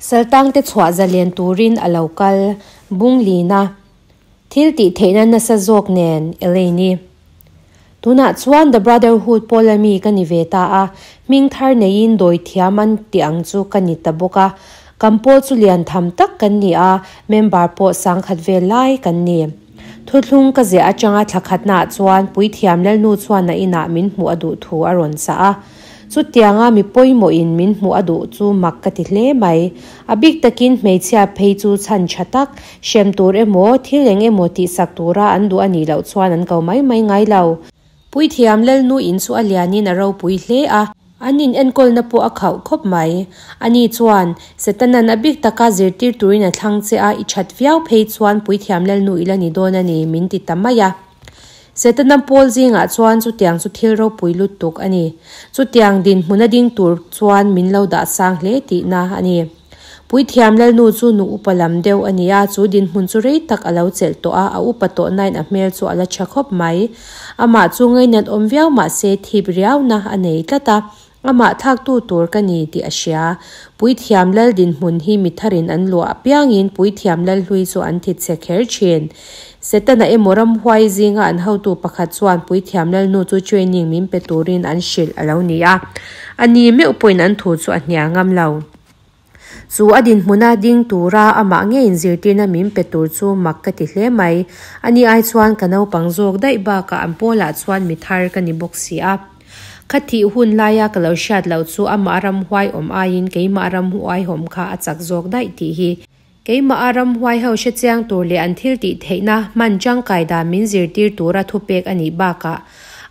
Saltangte chhuah zalen turin a lo kal bung lin a, thil tih theihna nasa zawk nen Elaine-i. Tunah chuan The Brotherhood pawla mi ka ni ve ta a, hming thar neiin dawi thiam an tih ang chu ka ni ta bawk a. Kan pawl chu lian tham tak kan ni a, member pawh sangkhat vel lai kan ni. Thuthlung ka ziah atanga thla khatnaah chuan Puithiam Lalnu chuan a inah min hmuh a duh thu a rawn chah a. Chutianga mi pawimawhin min hmuh a duh chu mak ka ti hle mai. A bik takin hmeichhia phei chu chhan tha tak, hrem tur emaw, thil eng emaw tihsak tura an duh a nih loh chuan an ko mai mai ngai lo. Puithiam Lalnu in chu a lianin a ropui hle a. An in enkawlna pawh a khauh khawp mai. Ani chuan, Setanan a bik taka zirtir turin a thlang che a, i that viau phei chuan Puithiam Lalnu i la ni dawn a ni, min ti ta mai a. Setana pawl zingah chuan chutiang chu thil ropui lutuk a ni. Chutiang dinhmun a ding tur chuan min lo dah sang hle tihna a ni. Puithiam Lalnu chu nu upa lam deuh a ni a, chu dinhmun chu rei tak a lo chelh tawh a, a upa tawh nain a hmel chu a la tha khawp mai. Amah chu ngainat awm viau mah se thip riauna a nei tlat a, amah thlaktu tur ka ni tih a hria. Puithiam Lal dinhmun hi mi tharin an luah apiangin Puithiam Lalhlui chu an thit chhe kher thin. Setana emaw ramhuai zinga an hotu pakhat chuan Puithiam Lalnu chu training min pe turin an hrilh a lo ni a, a ni meuh pawhin an thu chu a hnial ngam lo. Chu a dinhmuna ding tura amah ngeiin zirtirna min pe tur chu mak ka ti hle mai. Ani ai chuan ka naupang zawk daih bakah an pawlah chuan mi thar ka ni bawk si a. Kha thih hun laia ka lo hriat loh chu amah ramhuai awm aiin keimah ramhuaihawm kha a chak zawk daih tih hi. Keimah a ramhuai ho hre chiang tur leh an thil tih theihna hman tangkai dan min zirtir tura thupek a nih bakah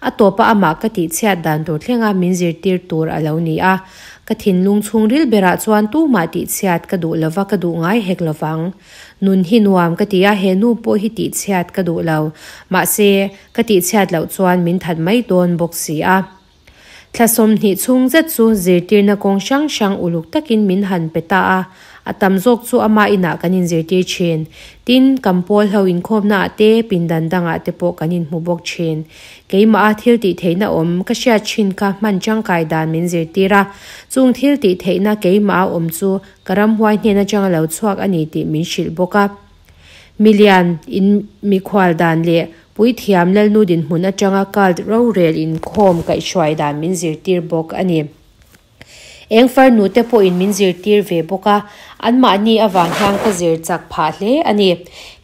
a tawpa amah ka tih chhiat dan tur thlenga min zirtir tur a lo ni a. Ka thinlung chhungril berah chuan tumah tih chhiat ka duh lova ka duh ngai hek lovang. Nun hi nuam ka ti a, he nu pawh hi tih chhiat ka duh lo. Mahse, ka tih chhiat loh chuan min that mai dawn bawk si a. Thla 20 chhung zet chu zirtirna kawng hrang hrang uluk takin min han pe ta a, a tam zawk chu ama inah kan inzirtir thin. Tin, kan pawl ho inkhawmnaah te, pindan dangah te pawh kan inhmu bawk thin. Keimah a thil tih theihna awm ka hriat thin kha hman tangkai dan min zirtir a, chung thil tih theihna keimah a awm chu ka ramhuai hnen atanga lo chhuak a ni tih min hrilh bawk a. Milian in mikhual dan leh Puithiam Lalnu dinhmun atanga cult rorel inkhawm kaihhruai dan min zirtir bawk a ni. Eng farnu te pawhin min zirtir ve bawk a, anmahni avang hian ka zir chak phah hle a ni.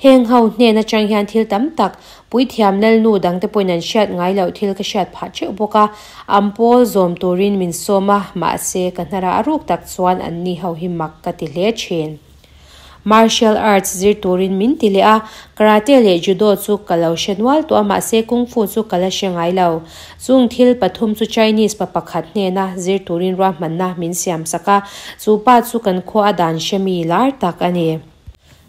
Heng ho hnen atang hian thil tam tak Puithiam Lalnu dangte pawhin an hriat ngai loh thil ka hriat phah teuh bawk a, an pawl zawm turin min sawm a, mahse ka hnara a ruk tak chuan anni ho hi mak ka ti hle thin. Martial arts zir turin min ti leh a, karate leh judo chu ka lo hre nual tawh a mahse kung fu chu ka la hre ngai lo. Chung thil pathum chu Chinese pa pakhat hnena zir turin ruahmanna min siam sak a, chu pa chu kan khua a dan hre mi lar tak a ni.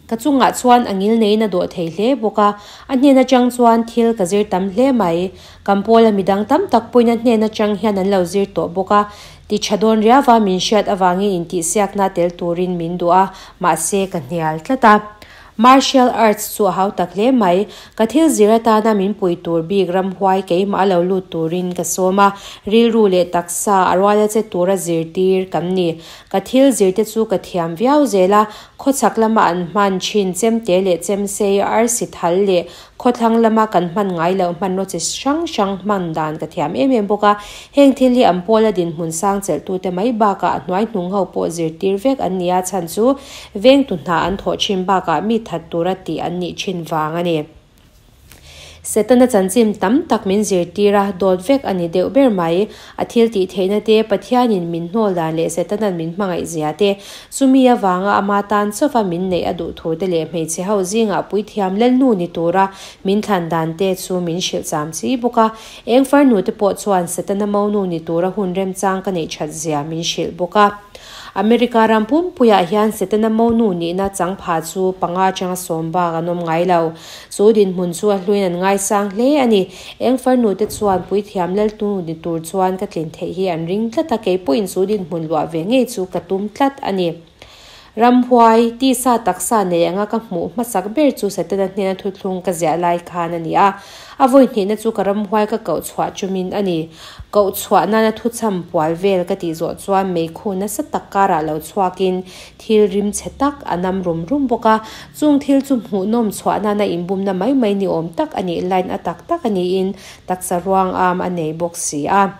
Ka chungah chuan a ngil neiin a dawh thei hle bawk a, a hnen atang chuan thil ka zir tam hle mai. Kan pawla midang tam tak pawhin a hnen atang hian an lo zir tawh bawk a, Ti tha dawn riau a, min hriat avangin intihsiakna tel turin min duh a, mahse ka hnial tlat a. Martial arts chu a hau tak hle mai. Ka thil zir atana min pui tur bik ramhuai keimah a lo lut turin ka sawm a, rilru leh taksa a ruala che tura zirtir kan ni. Ka thil zirte chu ka thiam viau zel a, khawchhak lama an hman thin chemte leh chemsei, arsi thal leh Khawthlang lama kan hman ngai loh hmanraw chi hrang hrang hman dan ka thiam em em bawk a, heng thil hi an pawla dinhmun sang chelhtute mai bakah a hnuai hnung ho pawh zirtir vek an ni a, chhan chu vengtu hna an thawh thin bakah mi that tura tih an nih thin vang a ni. Setana chanchin tam tak min zirtir a, dawt vek a ni deuh ber mai. A thil tih theihna te, Pathianin min hnawl dan leh Setana'n min hmangaih zia te, Chumi avanga ama tan chauva min neih a duh thu te leh hmeichhe ho zingah puithiam Lalnu ni tura min thlan dan te chu min hrilh cham chi bawk a. Eng farnu te pawh chuan Setana monu ni tura hun remchang ka neih that zia min hrilh bawk a. America ram pumpuiah hian Setana monu nihna changpha chu panga atanga 10 bak an awm ngai lo. Chu dinhmun chu a hluin an ngaisang hle a ni. Eng farnu te chuan puithiam Lalnu ni tur chuan ka tlin theih hi an ring tlat a, kei pawhin chu dinhmun luah ve ngei chu ka tum tlat a ni. Ramhuai, tisa taksa nei anga ka hmuh hmasak ber chu Setana hnena thuthlung ka ziah lai khan a ni a. A vawi hnihna chu ka ramhuai ka koh chhuah chumin a ni. Koh chhuah nana thuchham pual vel ka tih zawh chuan meikhu nasa tak karah lo chhuakin thil rim chhe tak a nam rum rum bawk a. Chung thil chu hmuhnawm chhuah nana inbumna mai mai ni awm tak a nih laiin a tak tak a niin taksa ruang am a nei bawk si a.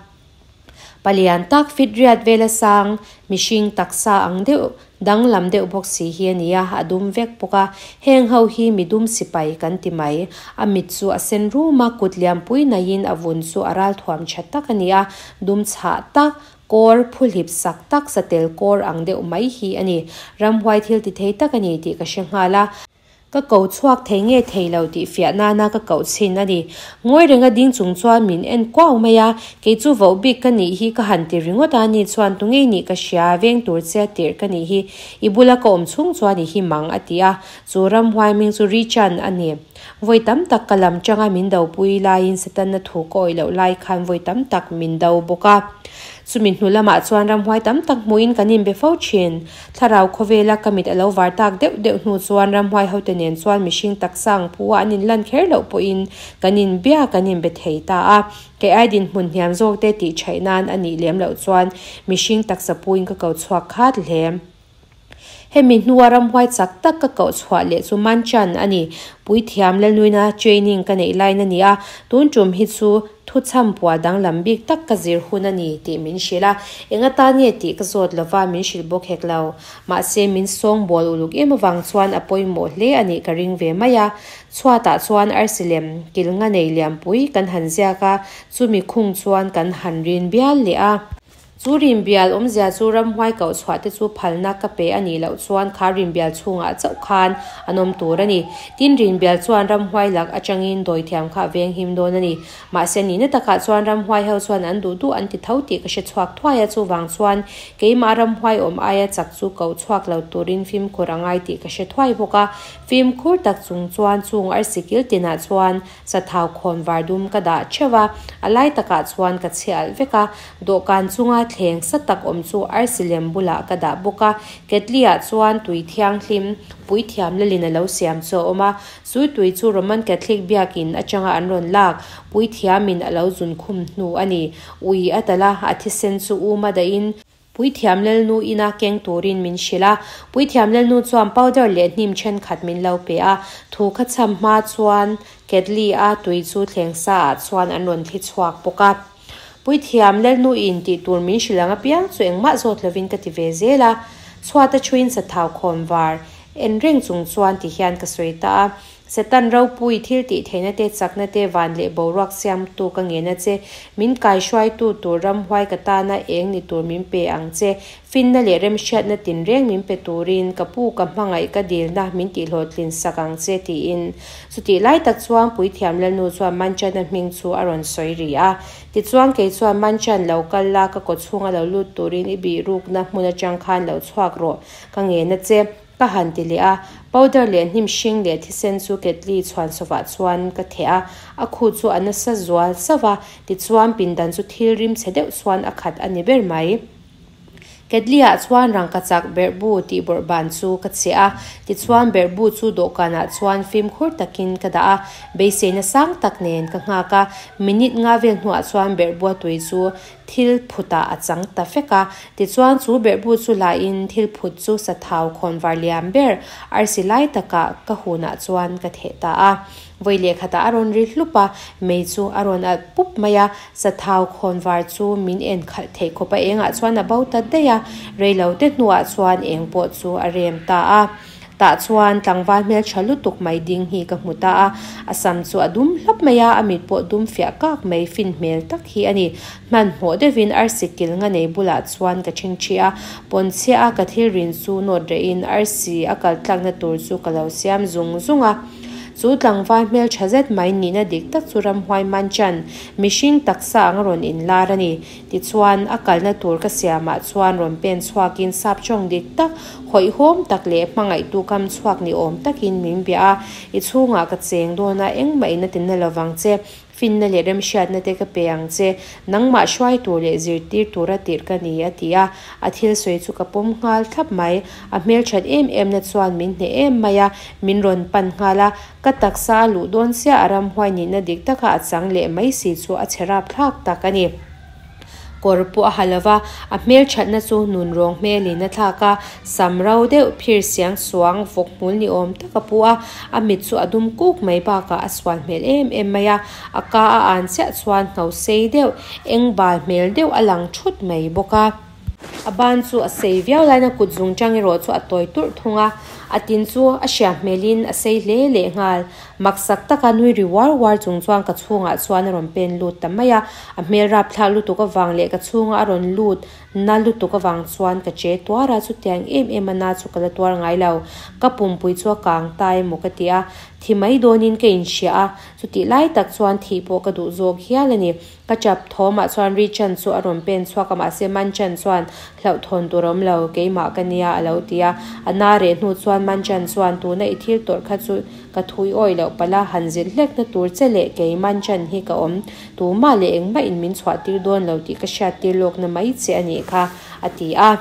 Palian tak fit riat vela sang, mihring taksa ang deuh, danglam deuh bawk si hi a ni a, a dum vek bawk a. Heng ho hi midum sipai kan ti mai. A mit chu a sen rum a, kut lianpui naiin a vun chu a ral thuam tha tak a ni a, dum chhah tak, kawr phuhlip sak tak, satel kawr ang deuh mai hi a ni. Ramhuai thil ti thei tak a ni tih ka hre nghal a. Ka ko chhuak thei nge thei lo tih fiah nana ka koh chhin a ni. Ngawi renga ding chung chuan min en kuau mai a, kei chu voh bik ka nih hi ka han ti ringawt a, ni chuan tu ngei nih ka hria, veng tur che tirh ka nih hi, i bula ka awm chhung chuan i him ang a ti a, chu ramhuai hming chu Richan a ni. Vawi tam tak ka lam tanga min dopui laiin Setana thu ka awih loh lai khan vawi tam tak min do bawk a. Chumi hnu lamah chuan ramhuai tam tak hmuhin kan inbe fo thin. Thlarau khawvela ka mit a lo var tak deuh deuh hnu chuan ramhuai hote nen chuan mihring taksa ang pu a an inlan kher loh pawhin kan inbia kan inbe thei ta a. Kei ai dinhmun hniam zawkte tih theih nan a nih lem loh chuan mihring taksa puin ka ko chhuak khat hle. Hemi hnua ramhuai chak tak ka koh chhuah leh chu Manchan a ni. Puithiam Lalnuina training ka neih lain a ni a, tun tum hi chu thuchham puah danglam bik tak ka zir hun a ni tih min hrilh a. Eng atan nge tih ka zawt lova min hrilh bawk hek lo. Mahse min sawngbawl uluk em avang chuan a pawimawh hle a nih ka ring ve mai a. Chhuatah chuan arsi lem kil nga nei lianpui kan han ziak a, chumi khung chuan kan han rin bial leh a. Chu rinbial awmzia chu ramhuai koh chhuah te chu phalna ka pe a nih loh chuan kha rinbial chhungah chauh khan an awm tur a ni. Tin, rinbial chuan ramhuai lak atangin dawithiam kha a venghim dawn a ni. Mahse, nihna takah chuan ramhuai ho chuan an duh duh an ti tho tih ka hre chhuak thuai a, chuvang chuan keimah ramhuai awm aia chak chu koh chhuak lo turin fimkhur a ngai tih ka hre thuai bawk a. Fimkhur tak chung chuan chung arsi kil tinah chuan Sathau khawn var dum ka dah theuh a, a lai takah chuan ka chhe alh vek a, dawhkan chunga thleng sa tak awm chu arsi lem bulah ka dah bawk a, ketli ah chuan tui thianghlim puithiam lalin a lo siam chu a awm a, chu tui chu Roman Catholic biakin atanga an rawn lak puithiamin a lo zun khum hnu a ni. Ui a talh a, a thisen chu um a dahin. Puithiam Lalnu ina keng turin min hrilh a. Puithiam Lalnu chuan powder leh hnim thenkhat min lo pe a. Thu kha cham hma chuan ketli a tui chu thleng sa ah chuan an rawn thli chhuak bawk a. Puithiam Lalnu in tih tur min hrilh ang apiang chu engmah zawt lovin ka ti ve zel a. Chhuat a thuin sathau khawn var en reng chung chuan ti hian ka sawi ta a. Satan ropui thil tih theihna te, chakna te, van leh boruak siamtu ka ngen a che. Min kaihruaitu tur ramhuai ka tana eng ni tur min pe ang che. Finna leh remhriatna tinreng min pe turin ka pu ka hmangaih ka dilna min tihhlawhtlin sak ang che tiin. Chutih lai tak chuan Puithiam Lalnu chuan Manchana hming chu a rawn sawi ri a. Tichuan kei chuan Manchan lo kal la ka kawchhunga lo lut turin i bihrukna hmun atang khan lo chhuak rawh ka ngen a che. Ka han ti leh a, powder leh hnim hring leh thisen chu ketli chhuan sawvah chuan ka theh a, a khu chu a nasa zual sauh a, tichuan pindan chu thil rim chhe deuh chuan a khat a ni ber mai. Ketli ah chuan rangkachak berhbu tih bawrh ban chu ka cheh a, tichuan berhbu chu dawhkanah chuan fimkhur takin ka dah a, beiseina sang tak nen ka nghak a, minute nga vel hnuah chuan berhbua tui chu Thil phutah a chang ta vek a, tichuan chu berhbu chu lahin thil phut chu sathau khawnvar liam ber arsi lai takah ka hunah chuan ka theh ta a. Vawi lehkhatah a rawn ri hlup a, mei chu a rawn alh pup mai a, sathau khawnvar chu min en khalh theih khawp a engah chuan a bo ta daih a, reilote hnuah chuan eng pawh chu a rem ta a. Tah chuan tlangval hmeltha lutuk mai ding hi ka hmu ta a, a sam chu a dum hlap mai a, a mit pawh dum fiah kak mai fin hmel tak hi a ni. Hmanhmawh deuhin arsi kil nga nei bulah chuan ka ṭhingṭhi a, pawnchhia a ka thil rin chu nawt rehin arsi a kal tlakna tur chu ka lo siam zung zung a. Chu tlangval hmeltha zet mai nihna dik tak chu ramhuai manchan mihring taksa ang a rawn inlar a ni. Tichuan, a kalna tur ka siamah chuan rawn pen chhuakin sap tawng dik tak, hawihhawm tak leh hmangaihtu kam chhuak ni awm takin min bia a, I chhungah ka cheng dawn a, engmah in a ti na lovang che. Finna leh remhriatna te ka pe ang che. Nangmah hruai tur leh zirtir tura tirh ka ni, a ti a. A thil sawi chu ka pawm nghal thlap mai. A hmelthat em emna chuan min hneh em mai a, min rawn pan nghal a. Ka taksa a luh dawn chiah a ramhuai nihna dik taka a chang leh mai si chu a chhe rapthlak tak a ni. Kawr pawh a ha lo va, a hmelthatna chu nun rawng hmelin a thlak a, sam ro deuh phir siang suang vawk hmul ni awm tak a pu a, a mit chu a dum kuk mai bakah a sual hmel em em mai a, a ka a an chiah chuan ngho sei deuh, eng bal hmel deuh a lang thut mai bawk a. A ban chu a sei viau laiin a kut zung chang erawh chu a tawi turh thung a, a tin chu a hriam hmelin a sei hle leh nghal. Maksak taka nui ri uar uar chung chuan ka chhungah chuan a rawn pen lut ta mai a, a hmel rapthlak lutuk avang leh ka chhunga a rawn lut na lutuk avang chuan ka che tuar a, chutiang em em a na chu ka la tuar ngai lo. Ka pumpui chu a kang ta emaw ka ti a, thi mai dawnin ka inhria a, chutih lai tak chuan thih pawh ka duh zawk hial a ni. Ka chap thawmah chuan Richan chu a rawn pen chhuak a, mahse Manchan chuan hlauhthawn tur awm lo, keimah ka nia a lo ti a. A na reh hnu chuan Manchan chuan tuna i thil tawrh kha chu ka thui awih loh palh a, han zilh hlekna tur che leh kei Manchan hi ka awm, tumah leh engmah in min chhuah tir dawn lo tih ka hriat tir lawkna mai che a nih kha, a ti a.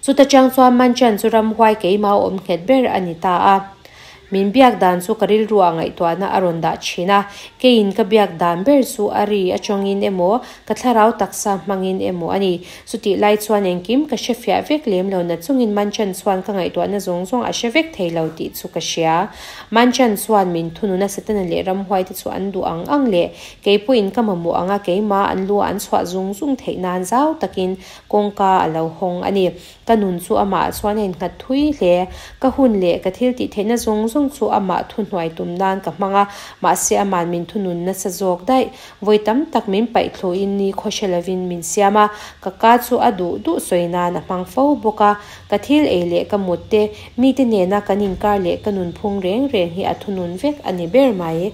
Chuta chang chuan Manchan chu ramhuai keimah a awm nghet ber a ni ta a. Min biak dan chu ka rilruah ngaihtuahna a rawn dah thin a, keiin ka biak dan ber chu a ri atangin emaw, ka thlarau taksa hmangin emaw a ni. Chutih lai chuan engkim ka hre fiah vek lem lo na chungin Manchan chuan ka ngaihtuahna zawng zawng a hre vek thei lo tih chu ka hria. Manchan chuan min thununa Setana leh ramhuaite chu an duh ang ang leh kei pawhin ka mamawh ang a keimah an lu an chhuah zung zung theih nan zau takin Kawngka a lo hawng a ni. Ka nun chu amah chuan a innghat thui hle. Ka hun leh ka thil tih theihna zawng zawng chu amah thuhnuai tum nan ka hmang a, mahse ama'n min thunun nasa zawk daih. Vawi tam tak min paih thluin ni khaw hre lovin min siam a, ka ka chu a duh duh sawi nan a hmang fo bawk a. Ka thil ei leh ka mut te, mite nena kan inkar leh ka nunphung reng reng hi a thunun vek a ni ber mai.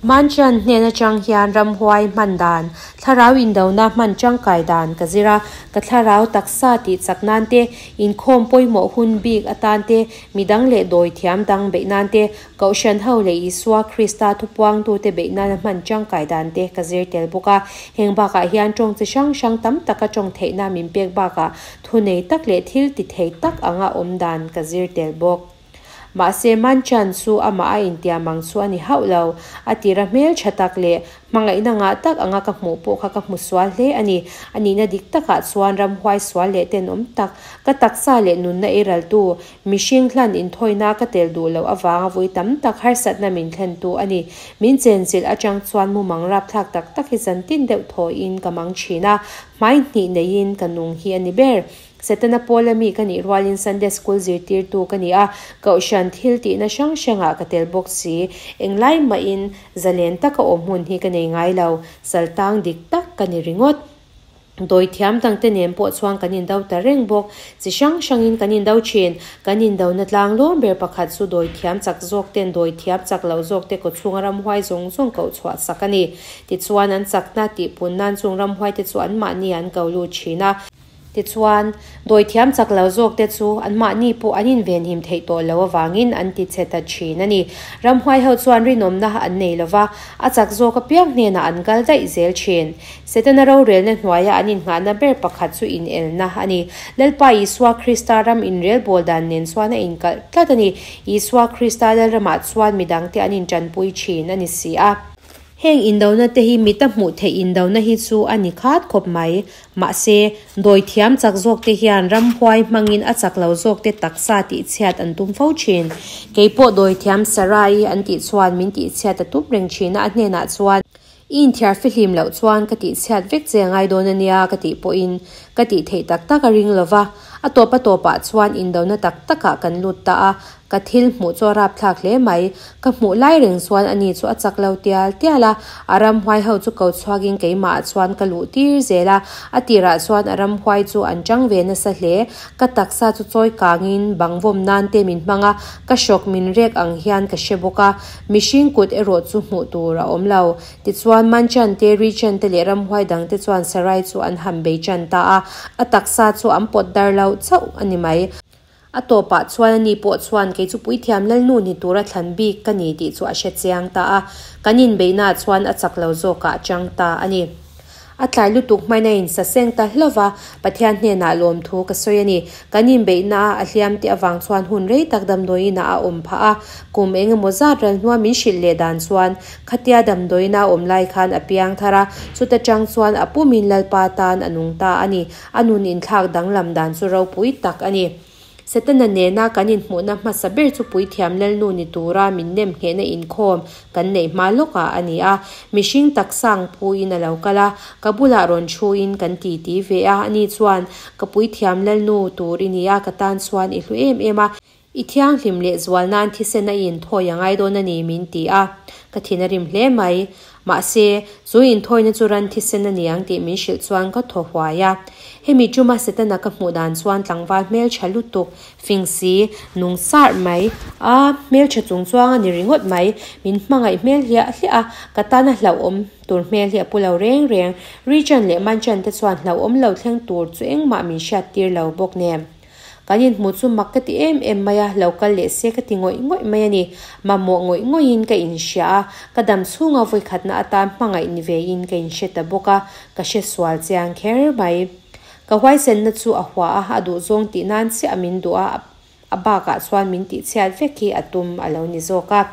Manchan hnen atang hian ramhuai hman dan, thlarau indona hman tangkai dan ka zir a, ka thlarau taksa tih chak nan te, inkhawm pawimawh hun bik atan te, midang leh dawi thiam dang beih nan te, Kohhran ho leh Isua Krista thupuangtute beih nana hman tangkai dan te ka zir tel bawk a. Heng bakah hian tawng chi hrang hrang tam taka tawng theihna min pek bakah thunei tak leh thil ti thei tak anga awm dan ka zir tel bawk. Mahse, Manchan chu amah a intiam ang chu a ni hauh lo. A tira hmel tha tak leh hmangaihna ngah tak anga ka hmuh pawh kha ka hmu sual hle a ni. A nihna dik takah chuan ramhuai sual leh tenawm tak, ka taksa leh nunna ei raltu, mihring hlan inthawina ka tel duh loh avanga vui tam tak harsatna min thlentu a ni. Min chenchilh atang chuan mumang rapthlak tak tak hi zantin deuh thawiin ka mang thin a, hmai hnih neiin ka nung hi a ni ber. Setana Paula mi ka nih rualin Sunday School zirtirtu ka ni a, Kohhran thil tihna hrang hrangah ka tel bawk si. Englai mahin zalen taka awm hmun hi ka nei ngai lo, saltang dik tak ka ni ringawt. Dawi thiam dangte nen pawh chuan kan indo ta reng bawk. Chi hrang hrangin kan indo thin. Kan indona tlang lawm ber pakhat chu dawi thiam chak zawk ten dawi thiam chak loh zawk te kawchhunga ramhuai zawng zawng koh chhuah sak a ni. Tichuan an chakna tihpun nan chung ramhuaite chu anmahni an ko lut thin a. Tichuan, dawithiam chak lo zawkte chu anmahni pawh an invenhim theih tawh lo avangin an ti chhe ta thin a ni. Ramhuai ho chuan rinawmna an nei lo va, a chak zawk apiang hnenah an kal daih zel thin. Setana rorelna hnuaia an innghahna ber pakhat chu inelna a ni. Lalpa Isua Krista ram inrelbawl dan nen chuan a inkalh tlat a ni. Isua Krista Lalramah chuan midangte an intanpui thin a ni si a. Heng indona te hi mita hmuh theih indona hi chu a ni khat khawp mai. Mahse, dawi thiam chak zawk te hian ramhuai hmangin a chak lo zawk te taksa tihchhiat an tum fo thin. Kei pawh dawi thiam Sarai an tih chuan min tihchhiat a tum reng thin a, a hnenah chuan, I inthiar fihlim loh chuan ka tihchhiat vek che a ngai dawn a nia ka tih pawhin ka tih theih tak tak a ring lo va. A tawp a tawpah chuan indona tak takah kan lut ta a, Ka thil hmuh chu a rapthlak hle mai. Ka hmuh lai reng chuan ani chu a chak lo tial tial a, a ramhuai ho chu ko chhuakin keimah ah chuan ka luh tir zel a. A tirah chuan a ramhuai chu an chang ve nasa hle. Ka taksa chu chawi kangin bang vawm nan te min hmang a, ka hrawk min rek ang hian ka hre bawk a. Mihring kut erawh chu hmuh tur a awm lo. Tichuan Manchan te, Richan te leh ramhuai dang te chuan Sarai chu an han bei tan ta a, a taksa chu an pawt dar lo chauh a ni mai. A tawpah chuan ani pawh chuan kei chu puithiam lalnu ni tura thlan bik ka ni tih chu a hre chiang ta a, kan inbeihnaah chuan a chak lo zawkah a chang ta a ni. A tlai lutuk hmain a insaseng ta hlauh va, Pathian hnenah lawmthu ka sawi a ni. Kan inbeihnaah a hliam tih avang chuan hun rei tak damdawiinah a awm phah a, kum eng emaw zat ral hnua min hrilh leh dan chuan khatia damdawiina a awm lai khan a piang thar a, chuta tang chuan a pumin Lalpa tan a nung ta a ni. A nun inthlak danglam dan chu ropui tak a ni. Setana nena kan inhmuhna hmasa ber chu Puithiam Lalnu ni tura min nem nghehna inkhawm kan neih hma lawkah a ni a. Mihring taksang puin a lo kal a, ka bulah rawn thuin kan titi ve a. Ani chuan, Ka Puithiam Lalnu tur i ni a, ka tan chuan i hlu em em a. I thianghlim leh zual nan thisen a i inthawi a ngai dawn a ni, min ti a. Ka thin a rim hle mai. Mahse, chu inthawina chu ran thisen a ni ang tih min hrilh chuan ka thaw huai a. Hemi tuma Setana ka hmuh dan chuan tlangval hmeltha lutuk, fing si, nung sarh mai, a hmeltha chung chuang a ni ringawt mai. Min hmangaih hmel hliah hliah a, ka tana hlauhawm tur hmel hi a pu lo reng reng. Richan leh Manchan te chuan hlauhawm lo thleng tur chu engmah min hriattir lo bawk nen. Kan inhmuh chu mak ka ti em em mai a, lo kal leh se ka ti ngawih ngawih mai a ni. Mamawh ngawih ngawihin ka inhria a, ka dam chhunga vawikhatna atan hmangaih ni vein ka inhre ta bawk a, ka hre sual chiang kher mai. Ka huaisenna chu a hua a, a duhzawng tih nan chiah min duh a, a bakah chuan min tihchhiat vek hi a tum a lo ni zawk a.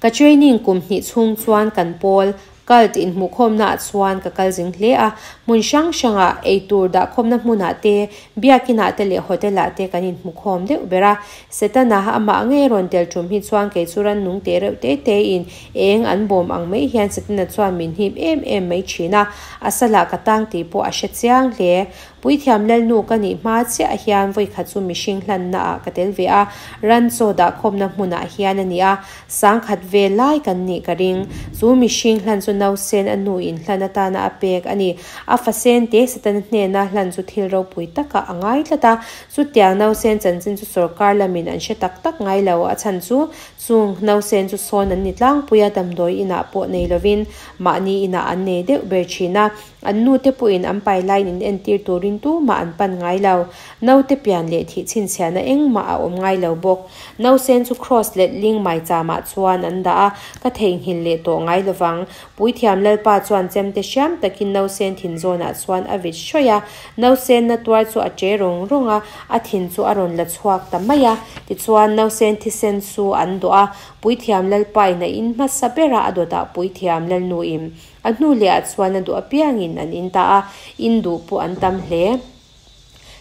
Ka training kum hnih chhung chuan kan pawl cult inhmuhkhawmnaah chuan ka kal zing hle a, hmun hrang hrangah eitur dahkhawmna hmunah te, biakinah te leh hotelah te kan inhmukhawm deuh ber a. Setana amah ngei rawn tel tum hi chuan kei chu rannung teh reuh te tein eng an bawm ang mai hian Setana chuan min hip em em mai thin a, a salah ka tang tih pawh a hre chiang hle. Puithiam Lalnu ka nih hma chiah hian vawikhat chu mihring hlanna ah ka tel ve a, ran chaw dahkhawmna hmunah hian a ni a, sangkhat ve lai kan nih ka ring. Chu mihring hlan chu nausen a nu in hlan atana a pek a ni. A fasen te Setana hnena hlan chu thil ropui takah a ngai tlat a, chutiang nausen chanchin chu sorkar lamin an hre tak tak ngai lo. A chhan chu chung nausen chu sawn an ni tlangpui a, damdawi inah pawh nei lovin mahni inah an nei deuh ber thin a. An nute pawhin an pai laiin in entir turin tumah an pan ngai lo. Naute pian leh thih chhinchhiahna engmah a awm ngai lo bawk. Nausen chu Kraws letling maichamah chuan an dah a, ka theihnghilh leh tawh ngai lovang. Puithiam Lalpa chuan chemte hriam takin nausen thin zawnah chuan a vit hrawih a. Nausen na tuar chu a che rawng rawng a, a thin chu a rawn la chhuak ta mai a. Tichuan, nausen thisen chu an dawh a, Puithiam Lalpa in a in hmasa ber a, a dawtah Puithiam Lalnuin A hnu leh ah chuan a duh apiangin an in ta a, in duh pawh an tam hle.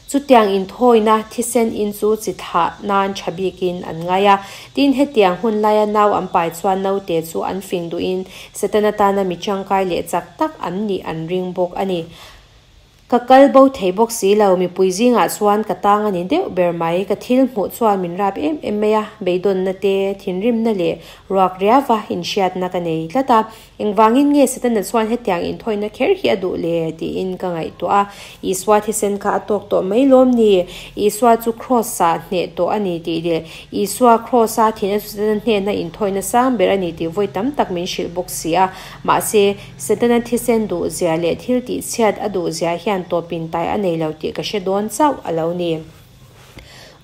Chutiang inthawina thisen in chu chi thlah nan tha bikin an ngai a. Tin, hetiang hun laia nau an pai chuan naute chu an fing duhin Setana tana mi tangkai leh chak tak an nih an ring bawk a ni. Ka kal bo thei bawk si lo, mipui zingah chuan ka tang a ni deuh ber mai. Ka thil hmuh chuan min rap em em mai a, beidawnna te, thinrimna leh ruak riava inhriatna ka nei tlat a. Engvangin nge Setana chuan hetiang inthawina kher hi a duh le? tiin ka ngaihtuah a. Isua thisen kha a tawk tawh mai lawm ni? Isua chu Kraws-ah hneh tawh a ni tih leh Isua Kraws-a thihna chu Setana hnehna inthawina sang ber a ni tih vawi tam tak min hrilh bawk si a. Mahse, Setana thisen duhzia leh thil tihchhiat a duhzia hian tawpin tai a nei lo tih ka hre dawn chauh a lo ni.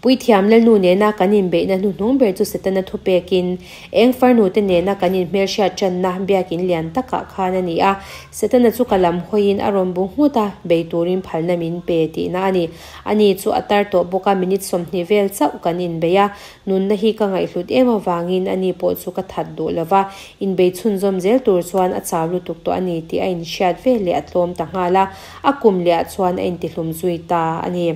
Puithiam Lalnu nena kan inbeihna hnuhnung ber chu Setana thupekin eng farnute nena kan inhmelhriat tanna biakin lian takah khan a ni a. Setana chu ka lam hawiin a rawn bu nghut a, bei turin phalna min pe tihna a ni. Ani chu a tar tawh bawk a, minute 20 vel chauh kan inbei a. Nunna hi ka ngaihhlut em avangin ani pawh chu ka that duh lo va, inbei chhunzawm zel tur chuan a chau lutuk tawh a ni tih a inhriat ve leh a tlawm ta nghal a, a kum lehah chuan a intihlum zui ta a ni.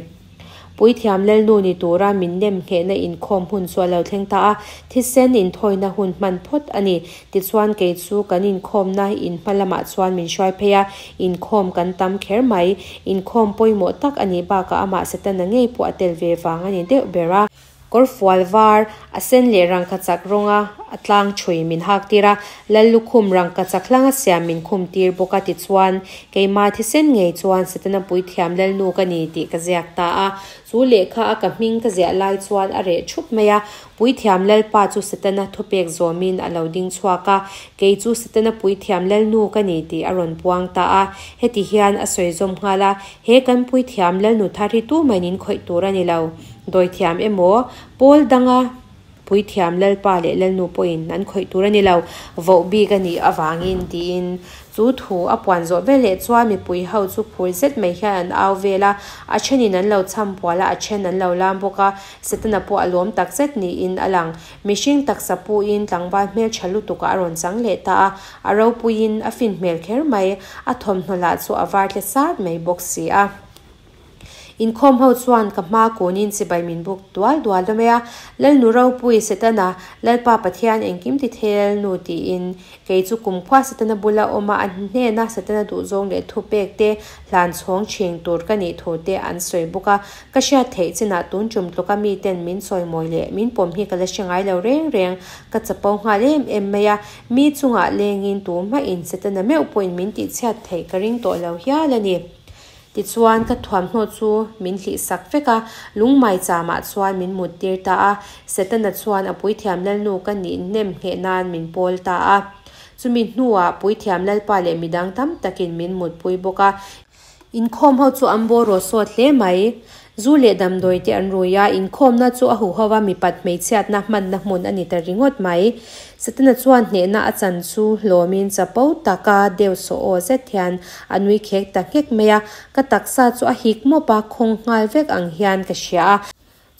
Puithiam Lalnu ni tura min nem nghehna inkhawm hun chu a lo thleng ta a, thisen inthawina hun hman phawt a ni. Tichuan kei chu kan inkhawmna in hma lamah chuan min hruai phei a, inkhawm kan tam kher mai. Inkhawm pawimawh tak a nih bakah amah Setana ngei pawh a tel ve vang a ni deuh ber a. Kawrfual var, a sen leh rangkachak rawnga a tlang thui min hak tir a, Lallukhum rangkachak hlanga siam min khum tir bawk a tichuan, keimah thisen ngei chuan Setana puithiam Lalnu ka ni tih ka ziak ta a. Chu lehkha a ka hming ka ziah lai chuan a reh thup mai a, Puithiam Lalpa chu Setana thupek zawmin a lo ding chhuak a, kei chu Setana puithiam Lalnu ka ni tih a rawn puang ta a. Heti hian a sawi zawm nghal a, He kan puithiam Lalnu thar hi tumah in khawih tur a ni lo. Dawithiam emaw, pawl danga puithiam lalpa leh lalnu pawhin an khawih tur a ni lo, voh bik a nih avangin tiin chu thu a puan zawh veleh chuan mipui ho chu phur zet mai hian an au vel a, a thenin an lo cham pual a, a then an lo lam bawk a, Setana pawh a lawm tak zet niin a lang. Mihring taksa puin tlangval hmeltha lutukah a rawn chang leh ta a, a ropuiin a fin hmel kher mai, a thawmhnaw lah chu a var tle sat mai bawk si a. Inkhawm ho chuan ka hma kunin chibai min buk dual dual ta mai a, Lalnu ropui Setana, Lalpa Pathian engkim ti thel nu tiin kei chu kumkhua Setana bula awm a, a hnena Setana duhzawng leh thupek te hlan chhawng thin tur ka nih thu te an sawi bawk a, ka hriat theih chinah tun tum tluka miten min chawimawi leh min pawm hi ka la hre ngai lo reng reng, ka chapo nghal em em mai a, mi chungah lengin tumah-in Setana meuh pawhin min tihchhiat theih ka ring tawh lo hial a ni. Tichuan, ka thuamhnaw chu min hlihsak vek a, lungmai chamah chuan min muttir ta a. Setana chuan a puithiam lalnu ka nih nem ngheh nan min pawl ta a. Chumi hnuah puithiam lalpa leh midang tam takin min mutpui bawk a. Inkhawm ho chu an bawraw sawt hle mai. Zu leh damdawi te an rui a, inkhawmna chu a huho a mipat hmeichhiatna hmanna hmun a ni ta ringawt mai. Setana chuan hnehna a chan chu hlawmin chapo taka deuh sawh aw zet hian a nui khek ta nghek mai a, ka taksa chu a hik mawp a, khawng nghal vek ang hian ka hria a.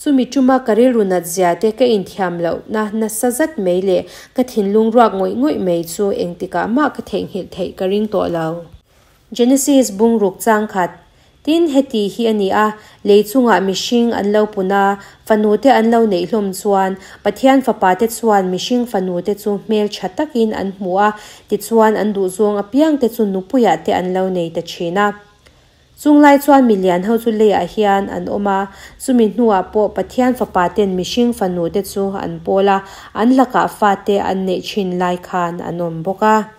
Chumi tuma ka rilru nat zia te ka inthiam lohna nasa zat mai leh ka thinlung ruak ngawih ngawih mai chu engtikah mah ka theihnghilh theih ka ring tawh lo. Genesis bungruk chang khat, Tin, heti hi a ni a, lei chungah mihring an lo pun a, fanute an lo neih hlawm chuan, Pathian fapate chuan mihring fanute chu hmel tha takin an hmu a, tichuan an duhzawng apiangte chu nupuiah te an lo nei ta thin a. Chung lai chuan milian ho chu leiah hian an awm a, chumi hnuah pawh Pathian fapaten mihring fanute chu an pawl a, an lakah fate an neih thin lai khan an awm bawk a.